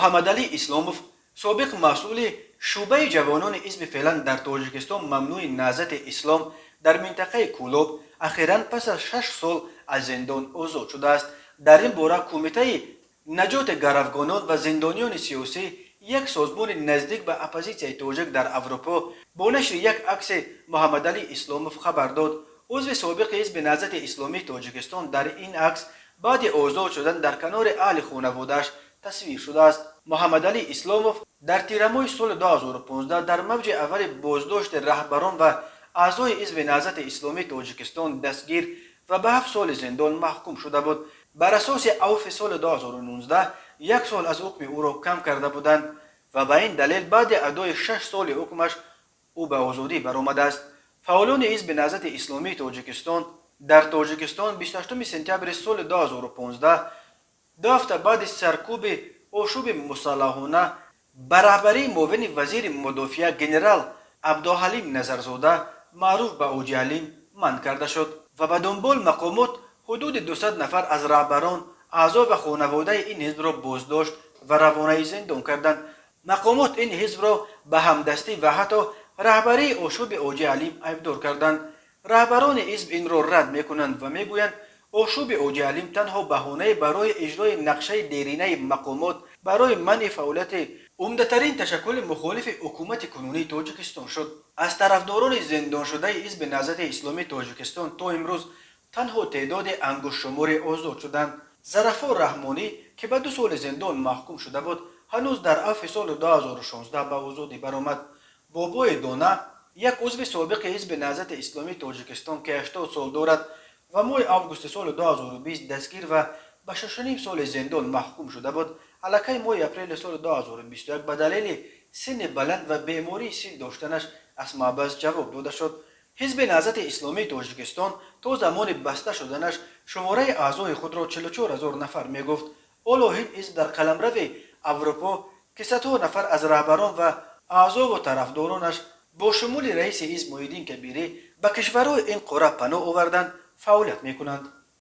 Муҳаммадалӣ Исломов, собиқ масъули шӯъбаи ҷавонони ҳизби феълан дар Тоҷикистон мамнӯи Наҳзати Ислом дар минтақаи Кӯлоб, ахиран пас аз 6 сол аз зиндон озод шудааст. Дар ин бора Кумитаи наҷоти гаравгонон ва зиндониёни сиёсӣ, як созмони наздик ба оппозитсияи тоҷик дар Аврупо, бо нашри як акси Муҳаммадалӣ Исломов хабар дод. Узви собиқи ҳизби Наҳзати Исломии Тоҷикистон дар ин акс баъди озод шудан дар канори аҳли хонаводааш тасвир шудааст. Муҳаммадалӣ Исломов дар тирамоҳи соли 2015 дар мавҷи аввали боздошти раҳбарон ва аъзои ҳизби Наҳзати Исломии Тоҷикистон дастгир ва ба 7 соли зиндон маҳкум шуда буд. Бар асоси авфи соли 2019 як сол аз ҳукми ӯро кам карда буданд ва ба ин далел баъди адои 6 соли ҳукмаш ӯ ба озодӣ баромадааст. Фаъолони ҳизби Наҳзати Исломии Тоҷикистон дар Тоҷикистон 28 сентябри соли 2015, 2 ҳафта баъди саркӯби ошӯби мусаллаҳона ба раҳбарии муовини вазири мудофиа генерал Абдуҳалим Назарзода, маъруф ба Ҳоҷиҳалим, манъ карда шуд ва ба дунбол мақомот ҳудуди 200 нафар аз раҳбарон, аъзо ва хонаводаи ин ҳизбро боздошт ва равонаи зиндон карданд. Мақомот ин ҳизбро ба ҳамдастӣ ва ҳатто раҳбарии ошӯби Ҳоҷиҳалим айбдор карданд. Раҳбарони ҳизб инро рад мекунанд ва мегӯянд, ошӯби Ҳоҷиҳалим танҳо баҳонае барои иҷрои нақшаи деринаи мақомот барои манъи фаъолияти умдатарин ташаккули мухолифи ҳукумати кунунии Тоҷикистон шуд. Аз тарафдорони зиндоншудаи ҳизби Наҳзати Исломии Тоҷикистон то имрӯз танҳо теъдоди ангуштшуморе озод шуданд. Зарафо Раҳмонӣ, ки ба 2 соли зиндон маҳкум шуда буд, ҳанӯз дар авфи соли 2016 ба озодӣ баромад. Бобои Дона, як узви собиқи ҳизби Наҳзати Исломии Тоҷикистон, ки 80 сол дорад ва моҳи августи соли 2020 дастгир ва ба 6,5 соли зиндон маҳкум шуда буд, аллакай моҳи апрели соли 2021 ба далели синни баланд ва бемории сил доштанаш аз маҳбас ҷавоб дода шуд. Ҳизби Наҳзати Исломии Тоҷикистон то замони баста шуданаш шумораи аъзои худро 44 ҳазор нафар мегуфт. Ҳоло ин ҳизб дар қаламрави Аврупо, ки садҳо нафар аз раҳбарон ва аъзову тарафдоронаш бо шумули раиси ҳизб Муҳиддин Кабирӣ ба кишварҳои ин қора паноҳ оварданд, фаъолият мекунанд.